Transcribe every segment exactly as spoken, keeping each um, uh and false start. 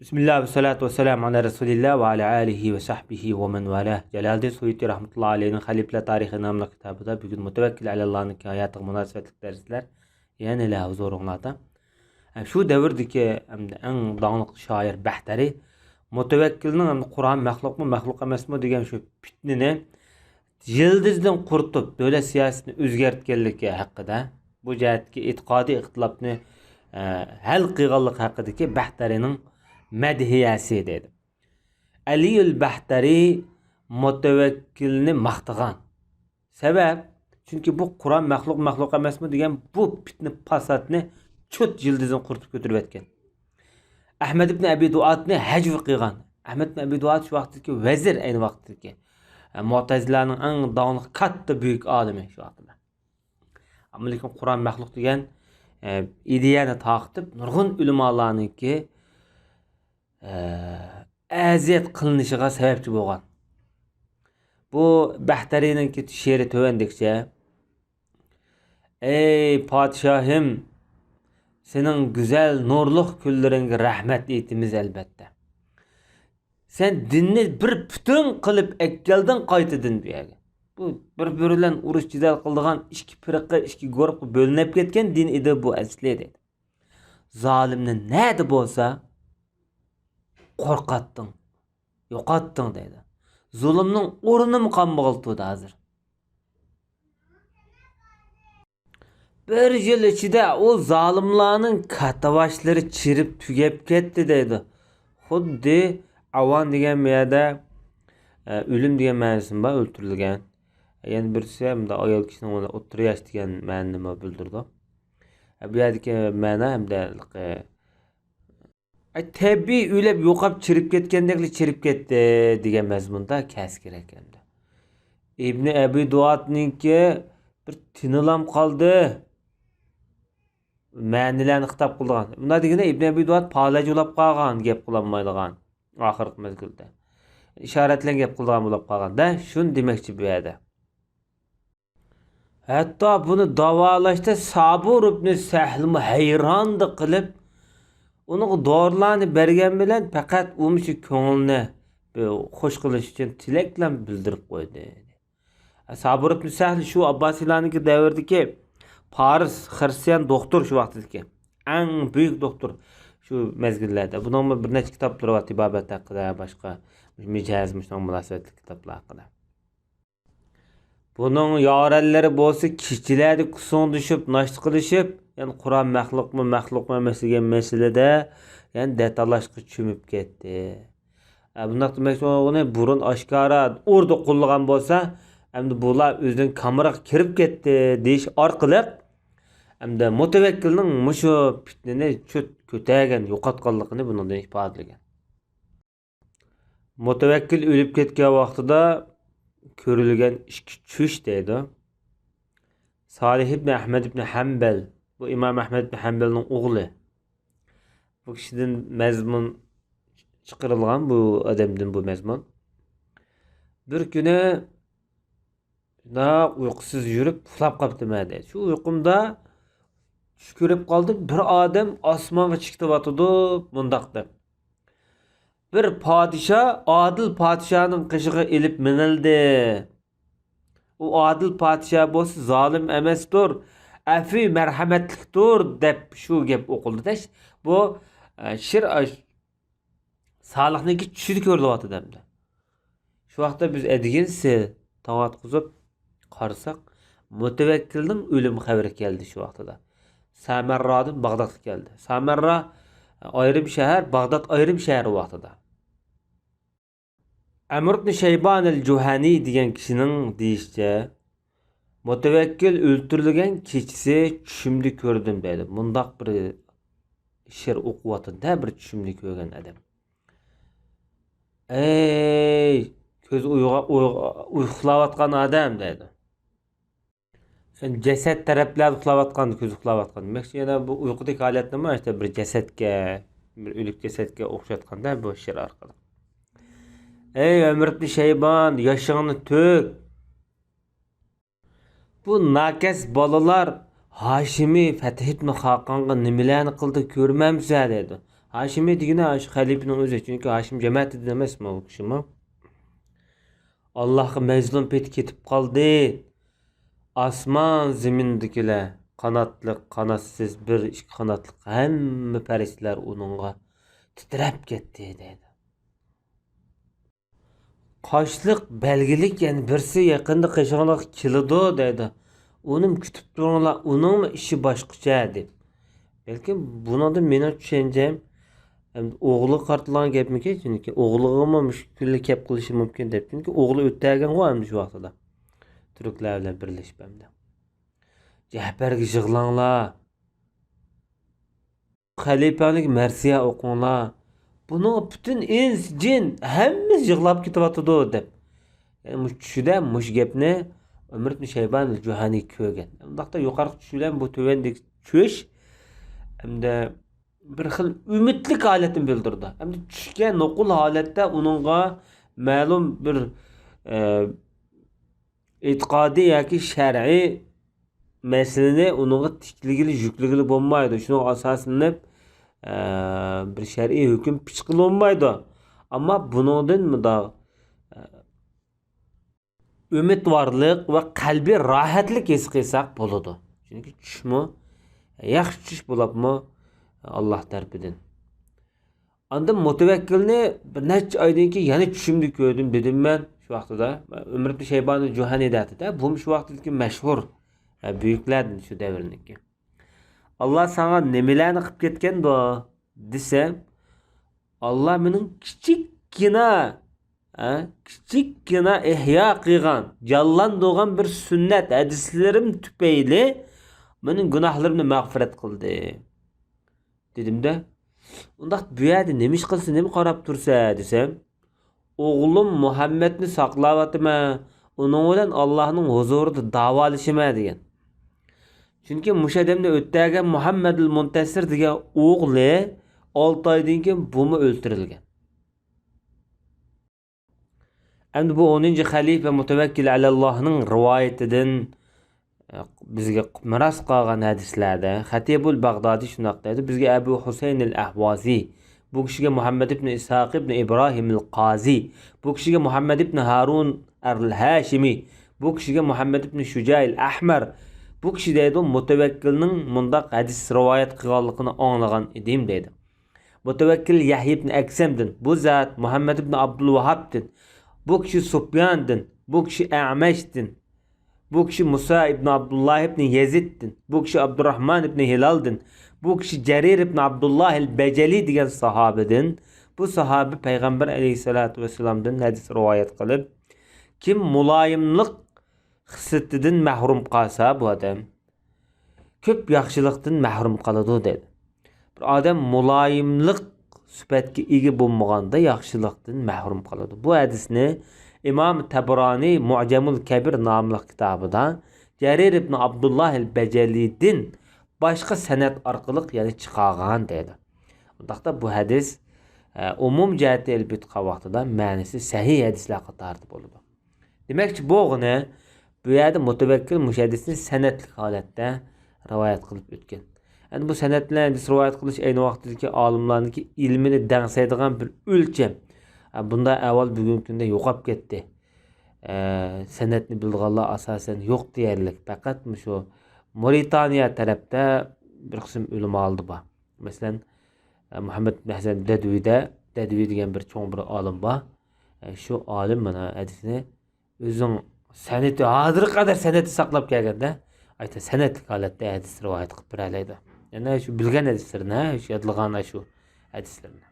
بىسمىللا، ۋەسسالاتۇ ۋەسسالامۇ ئالا رەسۇلىللا ۋە ئالا ئالىھى ۋە سەھبىھى ۋە مەن ۋالا. جالالىدىن سۇيۇتى رەھمەتۇللا ئەلەيھىنىڭ خەلىپىلەر تارىخى ناملىق كىتابىدا بۈگۈن مۇتەۋەككىل ئەلەللانىڭ ھاياتىغا مۇناسىۋەتلىك دەرسلەر يەنىلا ھۇزۇرۇڭلاردا. شۇ دەۋردىكى ئەڭ داڭلىق شائىر بەھتەرى مۇتەۋەككىلنىڭ قۇرئان مەخلۇقمۇ، مەخلۇق ئەمەسمۇ دېگەن شۇ پىتنىنى يىلدىزدىن قۇرۇتۇپ، دۆلەت سىياسىتىنى ئۆزگەرتكەنلىكى ھەققىدە، بۇ جەھەتتىكى ئېتىقادىي ئىختىلاپنى، ئە، ھەل قىلغانلىقى ھەققىدىكى بەھتەرىنىڭ مەدھىيەسى دەيدۇ. ئەلىيۇل بەھتەرى مۇتەۋەككىلنى ماختىغان. سەۋەب، چۈنكى بۇ قۇرئان مەخلۇق، مەخلۇق ئەمەسمۇ دېگەن بۇ پىتنە پاساتنى چۇت يىلدىزدىن قۇرۇتۇپ كۆتۈرۈۋەتكەن. ئەھمەد ئىبن ئەبى دۇئاتنى ھەجۋ قىلغان. ئەھمەد ئىبن ئەبى دۇئات شۇ ۋاقىتتىكى ۋەزىر، ئەينى ۋاقىتتىكى. ئە، مۇئتەزىلەنىڭ ئەڭ داڭلىق كاتتا بۈيۈك ئالىمى شۇ ۋاقىتتا. ئەمما لېكىن قۇرئان مەخلۇق دېگەن، ئە، ئىدىيەنى تارقىتىپ، نۇرغۇن ئۆلىمالارنىڭكى، ئە، ئەزىيەت قىلىنىشىغا سەۋەبچى بولغان. بۇ بەھتەرىنىڭكى شېئىرى تۆۋەندىكىچە. ئەي پادىشاھىم، سېنىڭ گۈزەل نۇرلۇق كۈنلىرىڭگە رەھمەت ئېيتىمىز ئەلبەتتە. سەن دىننى بىر پۈتۈن قىلىپ ئەكەلدىڭ قايتىدىن بۇ يەرگە. بۇ بىر-بىرى بىلەن ئۇرۇش-جېدەل قىلىدىغان ئىككى پىرقە، ئىككى گۇرۇپقا بۆلۈنۈپ كەتكەن دىن ئىدى بۇ ئەسلى، دەيدۇ. زالىمنى نەدە بولسا قورقاتتىڭ، يوقاتتىڭ، دەيدۇ. زۇلۇمنىڭ ئورنىمۇ قالمىغىلى تۇردى ھازىر. بىر يىل ئىچىدە ئۇ زالىملارنىڭ كاتتىباشلىرى چىرىپ تۈگەپ كەتتى، دەيدۇ. خۇددى ئاۋان دېگەن بۇ يەردە، ئە، ئۆلۈم دېگەن مەنىسىمۇ بار، ئۆلتۈرۈلگەن. يەنە بىرسى مۇنداق ئايال كىشىنىڭ ئوتتۇرا ياش دېگەن مەنىنىمۇ بىلدۈرىدۇ. ئە، بۇ يەردىكى مەنە ھەمدە ئە، تەبىئىي ئۆلۈپ يوقاپ چىرىپ كەتكەندەكلا چىرىپ كەتتى دېگەن مەزمۇندا كەلسە كېرەك ئەمدى. ئىبنى ئەبى دۇئاتنىڭكى بىر تىنىلام قالدى مەنىلەرنى خىتاب قىلىدىغان. بۇنداق دېگىنە ئىبنى ئەبى دۇئات پالەچ بولاپ قالغان، گەپ قىلالمايدىغان ئاخىرقى مەزگىلدە. ئىشارەت بىلەن گەپ قىلىدىغان بولاپ قالغان دە، شۇنى دېمەكچى بۇ يەردە. ھەتتا بۇنى داۋالاشتا سابۇر ئىبنى سەھلمۇ ھەيراندا قىلىپ، ئۇنىڭغا دورىلارنى بەرگەن بىلەن پەقەت ئۇ مۇشۇ كۆڭلىنى بىر خوش قىلىش ئۈچۈن تىلەكلەر بىلدۈرۈپ قويدى. سابۇر ئىبنى سەھل شۇ ئابباسىيلارنىڭكى دەۋرىدىكى پارس خىرىستىيان دوختۇر، شۇ ۋاقتىدىكى ئەڭ بۈيۈك دوختۇر شۇ مەزگىللەردە. بۇنىڭمۇ بىر نەچچە كىتابلىرى بار، تېبابەت ھەققىدە، باشقا مىجەز، مۇشۇنىڭ مۇناسىۋەتلىك كىتابلار ھەققىدە. بۇنىڭ يارەنلىرى بولسا كېچىلەردە كۇسۇڭدىشىپ، ناشتا قىلىشىپ، يەنى قۇرئان مەخلۇقمۇ، مەخلۇقمۇ ئەمەس دېگەن مەسىلىدە، يەنى دەتاللاشقا چۆمۈپ كەتتى. ئە، بۇنداق دېمەكچى بولغىنى، بۇرۇن ئاشكارا ئوردا قوللىغان بولسا، ئەمدى بۇلار ئۆزىنىڭ كامىرىغا كىرىپ كەتتى دېيىش ئارقىلىق، ئەمدى مۇتەۋەككىلنىڭ مۇشۇ پىتنىنى چۆت كۆتەرگەن، يوقاتقانلىقىنى بۇنىڭدىن ئىپادىلىگەن. مۇتەۋەككىل ئۆلۈپ كەتكەن ۋاقتىدا كۆرۈلگەن ئىككى چۈش دەيدۇ. سالىھ ئىبنى ئەھمەد ئىبنى ھەمبەل، بۇ ئىمام ئەھمەد ئىبنى ھەمبەلنىڭ ئوغلى. بۇ كىشىدىن مەزمۇن چىقىرىلغان، بۇ ئادەمدىن بۇ مەزمۇن. بىر كۈنى شۇنداق ئۇيقۇسىز يۈرۈپ ئۇخلاپ قاپتىمەن دەيدۇ. شۇ ئۇيقۇمدا چۈش كۆرۈپ قالدىم، بىر ئادەم ئاسمانغا چىكتىۋاتىدۇ، مۇنداق دەپ. بىر پادىشاھ ئادىل پادىشاھنىڭ قېشىغا ئېلىپ مېڭىلدى. ئۇ ئادىل پادىشاھ بولسا زالىم ئەمەستۇر، ئەفۇ مەرھەمەتلىكتۇر دەپ شۇ گەپ ئوقۇلدى-دە. بۇ، ئە، شىر ئاش-، سالىھنىڭكى چۈشىدە كۆرۈلۈۋاتىدۇ ئەمدى. شۇ ۋاقىتتا بىز ئەتىگىنسى تاڭ ئاتقۇزۇپ قارىساق، مۇتەۋەككىلنىڭ ئۆلۈم خەۋىرى كەلدى شۇ ۋاقتىدا. سامەررادىن باغدادقا كەلدى. سامەررا ئايرىم شەھەر، باغداد ئايرىم شەھەر ئۇ ۋاقتىدا. ئەمر ئىبن شەيبان ئەل جۇھەنى دېگەن كىشىنىڭ دېيىشىچە، مۇتەۋەككىل ئۆلتۈرۈلگەن كېچىسى چۈشۈمدە كۆردۈم دەيدۇ. مۇنداق بىر شېئىر ئوقۇۋاتىدۇ-دە، بىر چۈشۈمدە كۆرگەن ئادەم. ئەي، كۆزى ئۇيغا-، ئۇيغا-، ئۇيقۇلاۋاتقان ئادەم دەيدۇ. يەنى جەسەت تەرەپلەردە ئۇخلاۋاتقان، كۆزى ئۇخلاۋاتقان دېمەكچى. يەنە بۇ ئۇيقۇدىكى ھالەتنىمۇ ئىشتە بىر جەسەتكە، بىر ئۆلۈك جەسەتكە ئوخشاتقاندا بۇ شېئىر ئارقىلىق. ئەي ئەمر ئىبن شەيبان، ياشىڭنى تۆك. بۇ ناكەس بالىلار ھاشىمىي فەتھىبنى خاقانغا نېمىلەرنى قىلدى كۆرمەمسەن دەيدۇ. ھاشىمىي دېگىنى شۇ خەلىپىنىڭ ئۆزى، چۈنكى ھاشىم جەمەتىدىن ئەمەسمۇ ئۇ كىشىمۇ. ئاللاھقا مەزلۇم پېتى كېتىپ قالدى. ئاسمان زېمىندىكىلەر، قاناتلىق، قاناتسىز، بىر، ئىككى قاناتلىق ھەممە پەرىشتىلەر ئۇنىڭغا تىترەپ كەتتى دەيدۇ. قاشلىق بەلگىلىك يەنە بىرسى يېقىندا قېشىڭلارغا كېلىدۇ دەيدۇ. ئۇنىمۇ كۈتۈپ تۇرۇڭلار، ئۇنىڭمۇ ئىشى باشقىچە دەپ. بەلكىم بۇنىڭدىن مېنىڭ چۈشەنچەم، ئەمدى ئوغلىغا قارىتىلغان گەپمىكىن، چۈنكى ئوغلىغىمۇ مۇشۇ كۈنلەر كەپ قېلىشى مۇمكىن دەپ. چۈنكى ئوغلى ئۆتەلگەنغۇ ئەمدى شۇ ۋاقتىدا. تۈركلەر بىلەن بىرلىشىپ ئەمدى. جەپەرگە يىغلاڭلار. خەلىپەڭلىك مەرسىيە ئوقۇڭلار. بۇنىڭغا پۈتۈن ئىنس، جىن، ھەممىسى يىغلاپ كېتىۋاتىدۇ دەپ. يەنى مۇشۇ چۈشىدە مۇشۇ گەپنى ئۆمەر ئىبن شەيبان جۇھانى كۆرگەن. ئۇنداقتا يۇقىرىقى چۈش بىلەن بۇ تۆۋەندىكى چۈش ئەمدى بىر خىل ئۈمىدلىك ھالەتنى بىلدۈرىدۇ. ئەمدى چۈشكە نوقۇل ھالەتتە ئۇنىڭغا مەلۇم بىر، ئە، ئېتىقادىي ياكى شەرئىي مەسىلىنى ئۇنىڭغا تىكلىگىلى، يۈكلىگىلى بولمايدۇ. شۇنىڭغا ئاساسلىنىپ، ئە، بىر شەرئىي ھۆكۈم پىچىققىلى بولمايدۇ. ئەمما بۇنىڭدىن مۇنداق، ئە، ئۈمىدۋارلىق ۋە قەلبىي راھەتلىك ھېس قىلساق بولىدۇ. چۈنكى چۈشمۇ، ياخشى چۈش بولۇپمۇ ئاللاھ تەرىپىدىن. ئاندىن مۇتەۋەككىلنى بىر نەچچە ئايدىن كېيىن يەنە چۈشۈمدە كۆردۈم دېدىم مەن شۇ ۋاقتىدا. ئۆمەر ئىبن شەيبان جۇھەنى دەتتى-دە، بۇمۇ شۇ ۋاقتىدىكى مەشھۇر، ئە، بۈيۈكلەردىن شۇ دەۋرنىڭكى. ئاللاھ ساڭا نېمىلەرنى قىلىپ كەتكەندۇ دېسەم، ئاللاھ مېنىڭ كىچىككىنە، ئە، كىچىككىنە ئىھيا قىلغان، جانلاندۇرغان بىر سۈننەت ھەدىسلىرىم تۈپەيلى مېنىڭ گۇناھلىرىمنى مەغپىرەت قىلدى. دېدىم-دە، ئۇنداق بۇ يەردە نېمە ئىش قىلسا، نېمە قاراپ تۇرسا دېسەم، ئوغلۇم مۇھەممەدنى ساقلاۋاتىمەن، ئۇنىڭ بىلەن ئاللاھنىڭ ھۇزۇرىدا داۋالىشىمەن دېگەن. چۈنكى مۇشۇ ئادەمنى ئۆلتۈرگەن مۇھەممەدۇل مۇنتەسىر دېگەن ئوغلى ئالتە ئايدىن كېيىن بۇمۇ ئۆلتۈرۈلگەن. ئەمدى بۇ ئونىنچى خەلىپە مۇتەۋەككىل ئەلەللاھنىڭ رىۋايىتىدىن، ئە، بىزگە مىراس قالغان ھەدىسلەردە خەتىبۇل باغدادى شۇنداق دەيدۇ، بىزگە ئەبۇ ھۇسەينىل ئەھۋازى، بۇ كىشىگە مۇھەممەد ئىبن ئىسھاق ئىبن ئىبراھىمىل قازى، بۇ كىشىگە مۇھەممەد ئىبن ھارۇن ئەل ھاشىمى، بۇ كىشىگە مۇھەممەد ئىبن شۇجائىل ئەھمەر، بۇ كىشى دەيدۇ، مۇتەۋەككىلنىڭ مۇنداق ھەدىس رىۋايەت قىلغانلىقىنى ئاڭلىغان ئىدىم دەيدۇ. مۇتەۋەككىل يەھيا ئىبن ئەكسەمدىن، بۇ زات مۇھەممەد ئىبن ئابدۇلۋاھابتىن، بۇ كىشى سۇپياندىن، بۇ كىشى ئەمەشتىن، بۇ كىشى مۇسا ئىبن ئابدۇللا ئىبن يەزىدتىن، بۇ كىشى ئابدۇراھمان ئىبن ھىلالدىن، بۇ كىشى جەرىر ئىبن ئابدۇللاھىل بەجەلى دېگەن ساھابىدىن، بۇ ساھابە پەيغەمبەر ئەلەيھىسسالاتۇ ۋەسسالامدىن ھەدىس رىۋايەت قىلىپ، كىم مۇلايىملىق خىسلىتىدىن مەھرۇم قالسا، بۇ ئادەم كۆپ ياخشىلىقتىن مەھرۇم قالىدۇ دەيدۇ. بىر ئادەم مۇلايىملىق سۈپەتكە ئىگە بولمىغاندا ياخشىلىقتىن مەھرۇم قالىدۇ. بۇ ھەدىسنى ئىمام تەبرانى مۇئجەمۇل كەبىر ناملىق كىتابىدا جەرىر ئىبن ئابدۇللاھىل بەجەلىدىن باشقا سەنەد ئارقىلىق يەنە چىقارغان دەيدۇ. ئۇنداقتا بۇ ھەدىس، ئە، ئومۇم جەھەتتە ئېلىپ ئېيتقان ۋاقتىدا مەنىسى سەھىھ ھەدىسلەر قاتارىدا بولىدۇ. دېمەكچى بولغىنى، بۇ يەردە مۇتەۋەككىل مۇشۇ ھەدىسنى سەنەدلىك ھالەتتە رىۋايەت قىلىپ ئۆتكەن. ئەمدى بۇ سەنەد بىلەن ھەدىس رىۋايەت قىلىش ئەينى ۋاقتىدىكى ئالىملارنىڭكى ئىلمىنى دەڭسەيدىغان بىر ئۆلچەم. ئە، بۇنداق ئەھۋال بۈگۈنكى كۈندە يوقاپ كەتتى. ئە، سەنەدنى بىلىدىغانلار ئاساسەن يوق دېيەرلىك. پەقەت مۇشۇ مورىتانىيە تەرەپتە بىر قىسىم ئۆلىمالار بار. مەسىلەن، ئە، مۇھەممەد ئىبن ھەسەن دەدۋىدە، دەدۋى دېگەن بىر چوڭ بىر ئالىم بار. ئە، شۇ ئالىم مانا ھەدىسنى ئۆزىنىڭ سەنىتى، ھازىرغا قەدەر سەنىتى ساقلاپ كەلگەندە، ئايتا سەنەتلىك ھالەتتە ھەدىس رىۋايەت قىلىپ بېرەلەيدۇ. يەنە شۇ بىلگەن ھەدىسلىرىنى، ھە، شۇ يادلىغان شۇ ھەدىسلىرىنى.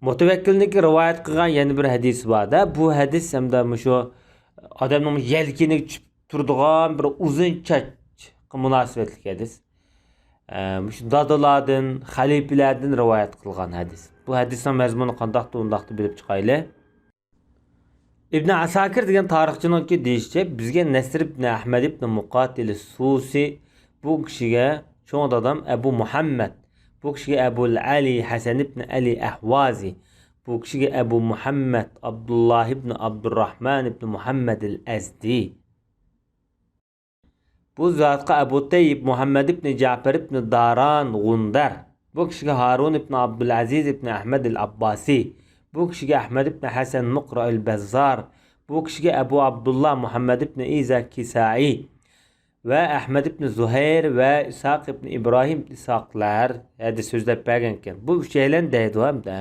مۇتەۋەككىلنىڭكى رىۋايەت قىلغان يەنە بىر ھەدىسى بار-دە، بۇ ھەدىس ھەمدە مۇشۇ ئادەمنىڭ يەلكىنىگە چۈشۈپ تۇرىدىغان بىر ئۇزۇن چاچقا مۇناسىۋەتلىك ھەدىس. ئە، مۇشۇ دادىلاردىن، خەلىپىلەردىن رىۋايەت قىلغان ھەدىس. بۇ ھەدىسنىڭ مەزمۇنى قانداقتۇ، ئۇنداقتۇ بىلىپ چىقايلى. ئىبن ئاساكىر دېگەن تارىخچىنىڭكى دېيىشىچە، بىزگە نەسر ئىبن ئەھمەد ئىبن مۇقاتىل سۇسى، بۇ كىشىگە چوڭ دادام ئەبۇ مۇھەممەد، بۇ كىشىگە ئەبۇل ئەلى ھەسەن ئىبن ئەلى ئەھۋازى، بۇ كىشىگە ئەبۇ مۇھەممەد ئابدۇللا ئىبن ئابدۇرراھمان ئىبن مۇھەممەدىل ئەزدى. بۇ زاتقا ئەبۇ تەييىب مۇھەممەد ئىبنى جەپەر ئىبنى داران غۇندەر، بۇ كىشىگە ھارۇن ئىبن ئابدۇلئەزىز ئىبن ئەھمەد ئەل ئابباسى، بۇ كىشىگە ئەھمەد ئىبن ھەسەن مۇقرا ئەل بەززار، بۇ كىشىگە ئەبۇ ئابدۇللا مۇھەممەد ئىبن ئىزا كىسائى ۋە ئەھمەد ئىبن زۇھەير ۋە ئىسھاق ئىبن ئىبراھىم ئىسھاقلار ھەدىس سۆزلەپ بەرگەنكەن. بۇ ئۈچەيلەن دەيدۇ ھەمدە.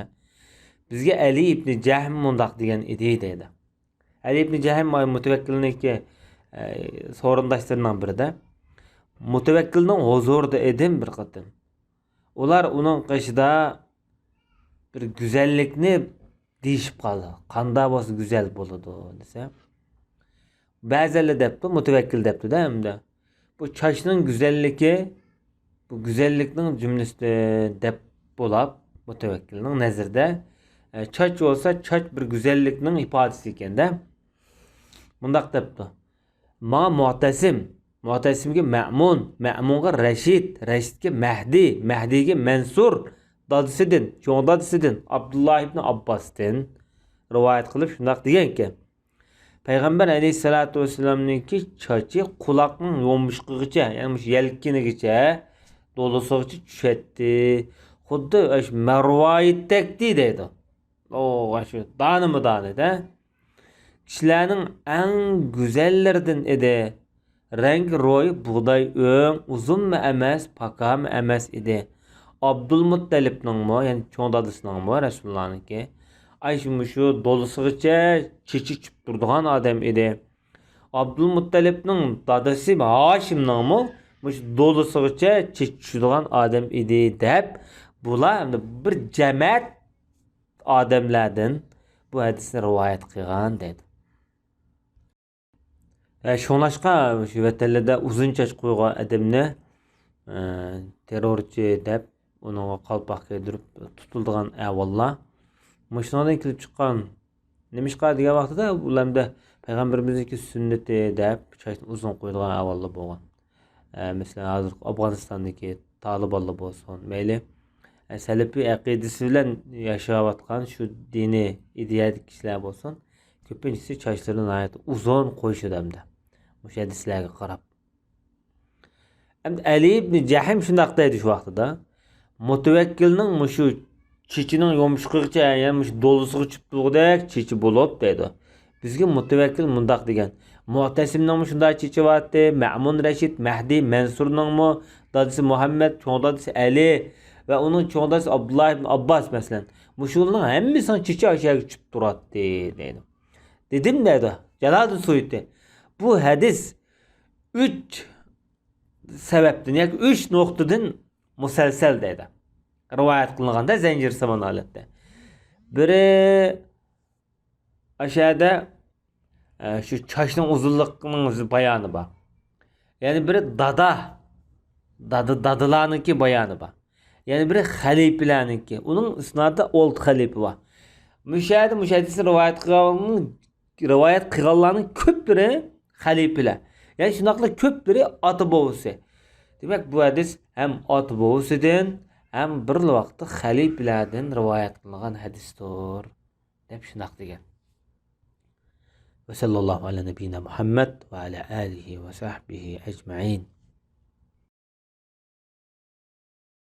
بىزگە ئەلى ئىبن جەھم مۇنداق دېگەن ئىدى دەيدۇ. ئەلى ئىبن جەھم مۇتەۋەككىلنىڭكى، ئە، سورۇنداشلىرىنىڭ بىرىدە. مۇتەۋەككىلنىڭ ھۇزۇرىدا ئىدىم بىر قېتىم. ئۇلار ئۇنىڭ قېشىدا بىر گۈزەللىكنى دېيىشىپ قالدى. قاندا بولسا گۈزەل بولىدۇ دېسە. بەزىلەر دەپتۇ، مۇتەۋەككىل دەپتۇ-دە ئەمدى. بۇ چاچنىڭ گۈزەللىكى، بۇ گۈزەللىكنىڭ جۈملىسى دەپ بولاپ، مۇتەۋەككىلنىڭ نەزىرىدە، ئە، چاچ بولسا، چاچ بىر گۈزەللىكنىڭ ئىپادىسى ئىكەن-دە. مۇنداق دەپتۇ. ماڭا مۇئتەسىم، مۇئتەسىمگە مەمۇن، مەمۇنغا رەشىد، رەشىدكە مەھدى، مەھدىگە مەنسۇر، دادىسىدىن، چوڭ دادىسىدىن، ئابدۇللا ئىبن ئابباستىن رىۋايەت قىلىپ شۇنداق دېگەنكەن. پەيغەمبەر ئەلەيھىسسالاتۇ ۋەسسالامنىڭكى چاچى قۇلاقنىڭ يومۇشقىغىچە، يەنى مۇشۇ يەلكىنىگىچە، دولىسىغىچە چۈشەتتى. خۇددى ئاشۇ مەرۋايىتتەكتى دەيدۇ. ئو، ئاشۇ دانىمۇ دانىدە. كىشىلەرنىڭ ئەڭ گۈزەللىرىدىن ئىدى. رەڭگى روھى بۇغداي ئۆڭ، ئۇزۇنمۇ ئەمەس، پاكامۇ ئەمەس ئىدى. ئابدۇلمۇتتەلىپنىڭمۇ، يەنى چوڭ دادىسىنىڭمۇ، رەسۇلۇللانىڭكى، ئاي، مۇشۇ دولىسىغىچە چېچى چۈشۈپ تۇرىدىغان ئادەم ئىدى. ئابدۇلمۇتتەلىپنىڭ دادىسى ھاشىمنىڭمۇ مۇشۇ دولىسىغىچە چېچى چۈشىدىغان ئادەم ئىدى، دەپ، بۇلار ئەمدى بىر جەمەت ئادەملەردىن بۇ ھەدىسنى رىۋايەت قىلغان دەيدۇ. ھە، شۇڭلاشقا شۇ ۋەتەنلەردە ئۇزۇن چاچ قويغان ئادەمنى، ئە، تېررورچى دەپ ئۇنىڭغا قالپاق كىيدۈرۈپ تۇتۇلىدىغان ئەھۋاللار مۇشۇنىڭدىن كېلىپ چىققان. نېمىشقا دېگەن ۋاقتىدا ئۇلار ئەمدى پەيغەمبىرىمىزنىڭكى سۈننىتى دەپ چاچنى ئۇزۇن قويىدىغان ئەھۋاللار بولغان. ئە، مەسىلەن، ھازىرقى ئافغانىستاندىكى تالىبانلار بولسۇن، مەيلى، ئە، سەلەپىي ئەقىدىسى بىلەن ياشاۋاتقان شۇ دىنىي ئىدىيەدىكى كىشىلەر بولسۇن، كۆپىنچىسى چاچلىرىنى ناھايىتى ئۇزۇن قويۇشىدۇ ئەمدى. مۇشۇ ھەدىسلەرگە قاراپ. ئەمدى ئەلى ئىبنى جەھم شۇنداق دەيدۇ شۇ ۋاقتىدا. مۇتەۋەككىلنىڭ مۇشۇ چېچىنىڭ يومشىقىغىچە، يەنى مۇشۇ دولىسىغا چۈشۈپ تۇرغۇدەك چېچى بولۇپ دەيدۇ. بىزگە مۇتەۋەككىل مۇنداق دېگەن. مۇئتەسىمنىڭمۇ شۇنداق چېچى بارتى، مەمۇن رەشىد، مەھدى، مەنسۇرنىڭمۇ دادىسى مۇھەممەد، چوڭ دادىسى ئەلى ۋە ئۇنىڭ چوڭ دادىسى ئابدۇللا ئىبن ئابباس مەسىلەن. مۇشۇلارنىڭ ھەممىسىنىڭ چېچى ئاشۇ يەرگە چۈشۈپ تۇراتتى دەيدۇ. دېدىم دەيدۇ جالالىدىن سۇيۇتى. بۇ ھەدىس ئۈچ سەۋەبتىن ياكى ئۈچ نۇقتىدىن مۇسەلسەل دەيدۇ. رىۋايەت قىلىنغاندا زەنجىرسىمان ھالەتتە. بىرى ئاشۇ يەردە، ئە، شۇ چاچنىڭ ئۇزۇنلۇقىنىڭ بايانى بار. يەنە بىرى دادا، دادا، دادىلارنىڭكى بايانى بار. يەنە بىرى خەلىپىلەرنىڭكى. ئۇنىڭ ئىسنادىدا ئالتە خەلىپە بار. مۇشۇ يەردە مۇشۇ ھەدىسنى رىۋايەت قىلغاننىڭ رىۋايەت قىلغانلارنىڭ كۆپلىرى خەلىپىلەر. يەنى شۇنداقلا كۆپلىرى ئاتا بوۋىسى. دېمەك، بۇ ھەدىس ھەم ئاتا بوۋىسىدىن، ھەم بىرلا ۋاقىتتا خەلىپىلەردىن رىۋايەت قىلىنغان ھەدىستۇر، دەپ شۇنداق دېگەن. وصلى الله على نبينا محمد وعلى آله وصحبه أجمعين.